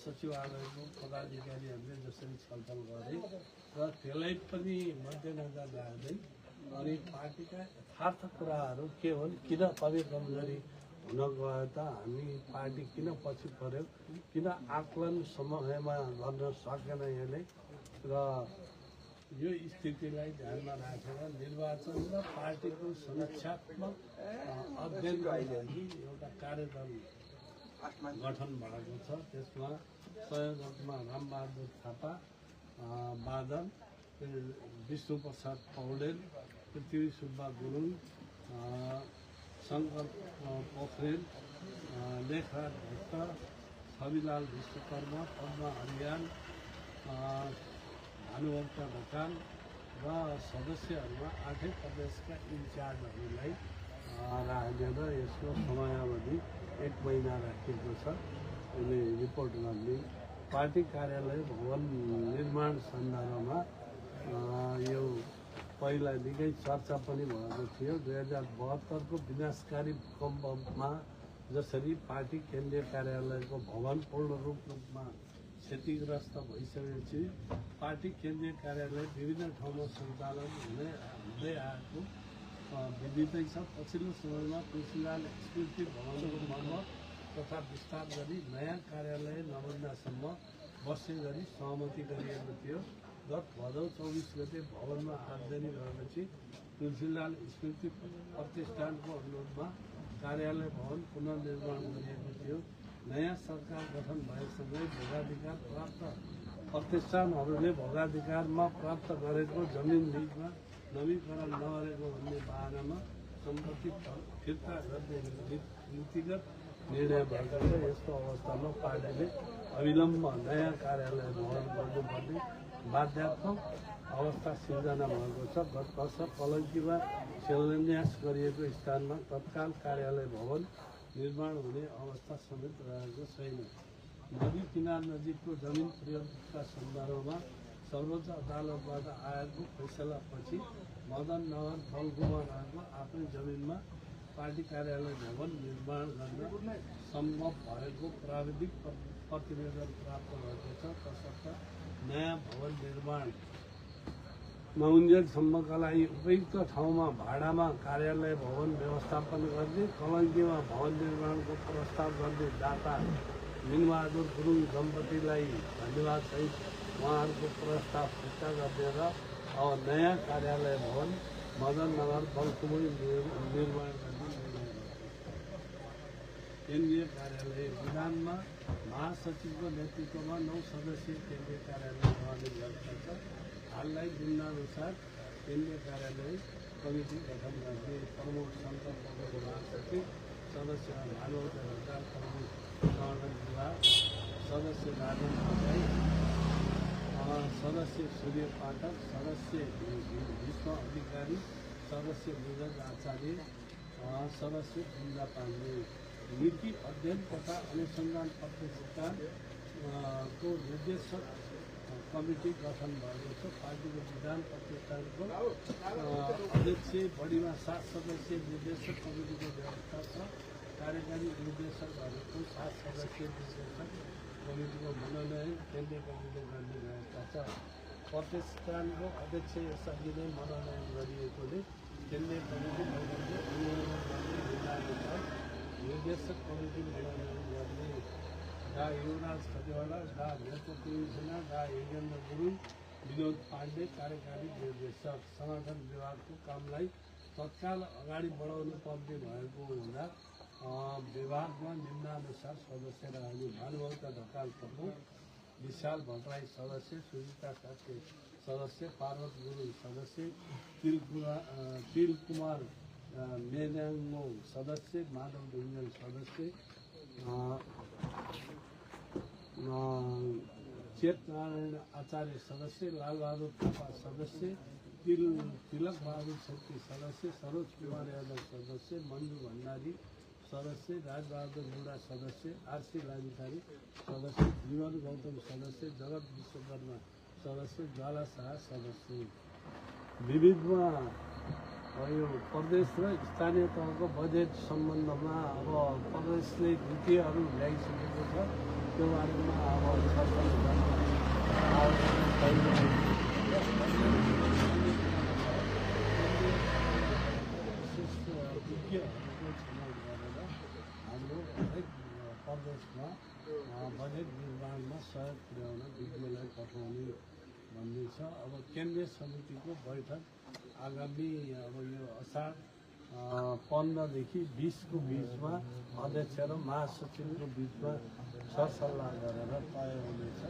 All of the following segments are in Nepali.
सचिवालयको पदाधिकारीहरूले जसरी छलफल गरे र त्यसलाई पनि मध्यनजर राख्दै अनि पार्टीका यथार्थ कुराहरू के हुन्, किन कमी कमजोरी हुन गयो त, हामी पार्टी किन पछि पर्यो, किन आकलन समयमा गर्न सकेन यसले, र यो स्थितिलाई ध्यानमा राखेर निर्वाचन र पार्टीको समीक्षात्मक अध्ययनको लागि एउटा कार्यदल गठन भएको छ। त्यसमा संयोजकमा रामबहादुर थापा, बादल, विष्णु प्रसाद पौडेल, पृथ्वी सुब्बा गुरुङ, शङ्कर पोखरेल, लेखराज भट्ट, छविलाल विश्वकर्मा, पद्मा हरियाल, भानुभक्त ढकाल र सदस्यहरूमा 8 प्रदेशका इन्चार्जहरूलाई राखेर यसको समयावधि 1 महिना राखिएको छ। यसले रिपोर्ट गर्ने पार्टी कार्यालय भवन निर्माण सन्दर्भमा यो पहिला निकै चर्चा पनि भएको थियो। 2072 को विनाशकारी भूकम्पमा जसरी पार्टी केन्द्रीय कार्यालयको भवन पूर्ण रूपमा क्षतिग्रस्त भइसकेपछि पार्टी केन्द्रीय कार्यालय विभिन्न ठाउँमा सञ्चालन हुँदै आएको विदितै छ। पछिल्लो समयमा तुलसीलाल स्मृति भवनको मर्मत तथा विस्तार गरी नयाँ कार्यालय नबन्दासम्म बस्ने गरी सहमति गरिएको थियो। गत भदौ 24 गते भवनमा आगजनी भएपछि तुलसीलाल स्मृति प्रतिष्ठानको अनुरोधमा कार्यालय भवन पुनर्निर्माण गरिएको थियो। नयाँ सरकार गठन भएसँगै भोगाधिकार प्राप्त प्रतिष्ठानहरूले भोगाधिकारमा प्राप्त गरेको जमिन लिजमा नवीकरण नगरेको भन्ने बारेमा सम्पत्ति फिर्ता गर्ने नीतिगत निर्णय भएको छ। यस्तो अवस्थामा पार्टीले अविलम्ब नयाँ कार्यालय भवन गर्नुपर्ने बाध्यात्मक अवस्था सिर्जना भएको छ। गत वर्ष कलङ्कीमा शिलान्यास गरिएको स्थानमा तत्काल कार्यालय भवन निर्माण हुने अवस्था समेत रहेको छैन। नदी किनार नजिकको जमिन प्रयोगका सन्दर्भमा सर्वोच्च अदालतबाट आएको फैसलापछि मदन नगर बल्कुमा रहेको आफ्नै जमिनमा पार्टी कार्यालय भवन निर्माण गर्न सम्भव भएको प्राविधिक प्रतिवेदन प्राप्त भएको छ। तसर्थ नयाँ भवन निर्माण नहुन्जेलसम्मका लागि उपयुक्त ठाउँमा भाडामा कार्यालय भवन व्यवस्थापन गर्ने, कलङ्कीमा भवन निर्माणको प्रस्ताव गर्ने दाता मिनबहादुर गुरुङ दम्पतिलाई धन्यवाद सहित उहाँहरूको प्रस्ताव फिर्ता गर्ने र अब नयाँ कार्यालय भवन मदन नगर बल्कुमै निर्माण गर्ने निर्णय गरेको छ। केन्द्रीय कार्यालय विधानमा महासचिवको नेतृत्वमा 9 सदस्यीय केन्द्रीय कार्यालय रहने व्यवस्था छ। हाललाई निम्नानुसार केन्द्रीय कार्यालय कमिटी गठन गर्ने प्रमुख शङ्कर पोखरेल महासचिव, सदस्य भानुभक्त ढकाल प्रमुख संगठन विभाग, सदस्य राजन भट्टाई, सदस्य सूर्य पाठक, सदस्य विष्णु अधिकारी, सदस्य विजय आचार्य, सदस्य बिन्दा पाण्डे। नीति अध्ययन तथा अनुसन्धान प्रतिष्ठानको निर्देशक कमिटी गठन भएको छ। पार्टीको विधान प्रतिष्ठानको अध्यक्ष बढीमा 7 सदस्यीय निर्देशक कमिटीको व्यवस्था छ। कार्यकारी निर्देशकहरूको 7 सदस्यीय निर्देशक कमिटीको मनोनयन केन्द्रीय कमिटीले गर्ने व्यवस्था छ। प्रतिष्ठानको अध्यक्ष यसअघि नै मनोनयन गरिएकोले केन्द्रीय कमिटी बैठकले अनुमोदन गर्ने निर्णयअनुसार निर्देशक कमिटी मनोनयन गर्ने डा युवराज खतिवडा, डा नेतृत्व सेना, डा योगेन्द्र गुरुङ, विनोद पाण्डे कार्यकारी निर्देशक। संगठन विभागको कामलाई तत्काल अगाडि बढाउनु पर्ने भएको हुँदा विभागमा निम्नानुसार सदस्य रहने भानुभक्त ढकाल प्रमुख, विशाल भट्टराई सदस्य, सुजिता साके सदस्य, पार्वत गुरुङ सदस्य, तिलकुमार मेनाङ्गो सदस्य, माधव ढुङ्गेल सदस्य, चेतनारायण आचार्य सदस्य, लालबहादुर थापा सदस्य, तिलक बहादुर छेत्री सदस्य, सरोज कुमार यादव सदस्य, मन्जु भण्डारी सदस्य, राजबहादुर मुडा सदस्य, आरसी लामिछारी सदस्य, जीवन गौतम सदस्य, जगत विश्वकर्मा सदस्य, ज्वाला शाह सदस्य। विविधमा यो प्रदेश र स्थानीय तहको बजेट सम्बन्धमा अब प्रदेशले नीतिहरू ल्याइसकेको छ। त्यो बारेमा अब छलफल गर्न विज्ञहरूको छनौट गरेर हाम्रो हरेक प्रदेशमा बजेट निर्माणमा सहयोग पुर्याउन विज्ञलाई पठाउने भन्ने छ। अब केन्द्रीय समितिको बैठक आगामी अब यो असार 15 देखि 20 को बिचमा अध्यक्ष र महासचिवको बिचमा सरसल्लाह गरेर तय हुनेछ।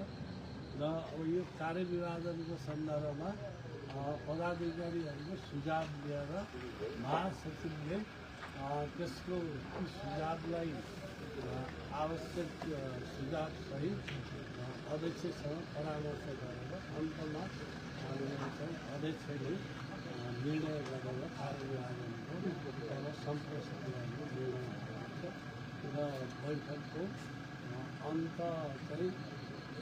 र अब यो कार्यविभाजनको सन्दर्भमा पदाधिकारीहरूको सुझाव लिएर महासचिवले त्यसको सुझावलाई आवश्यक सुझावसहित अध्यक्षसँग परामर्श गरेर अन्तमा अध्यक्षले निर्णय गरेर कार्यविभाजनको सम्प्रेषण गर्ने निर्णय भएको छ। र बैठकको अन्त चाहिँ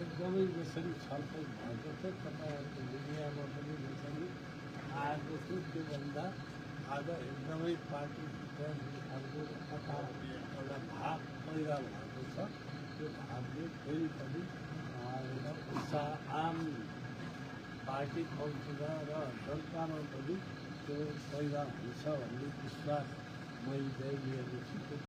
एकदमै जसरी छलफल भएको थियो, तपाईँहरूको मिडियामा पनि जसरी आएको थियो, त्योभन्दा आज एकदमै पार्टीभित्र खालको कथा एउटा भाव पैदा भएको छ। त्यो भावले फेरि पनि एउटा उत्साह आम पार्टी पहुँचेर र जनतामा पनि त्यो पैदा हुन्छ भन्ने विश्वास मैले लिएको छु।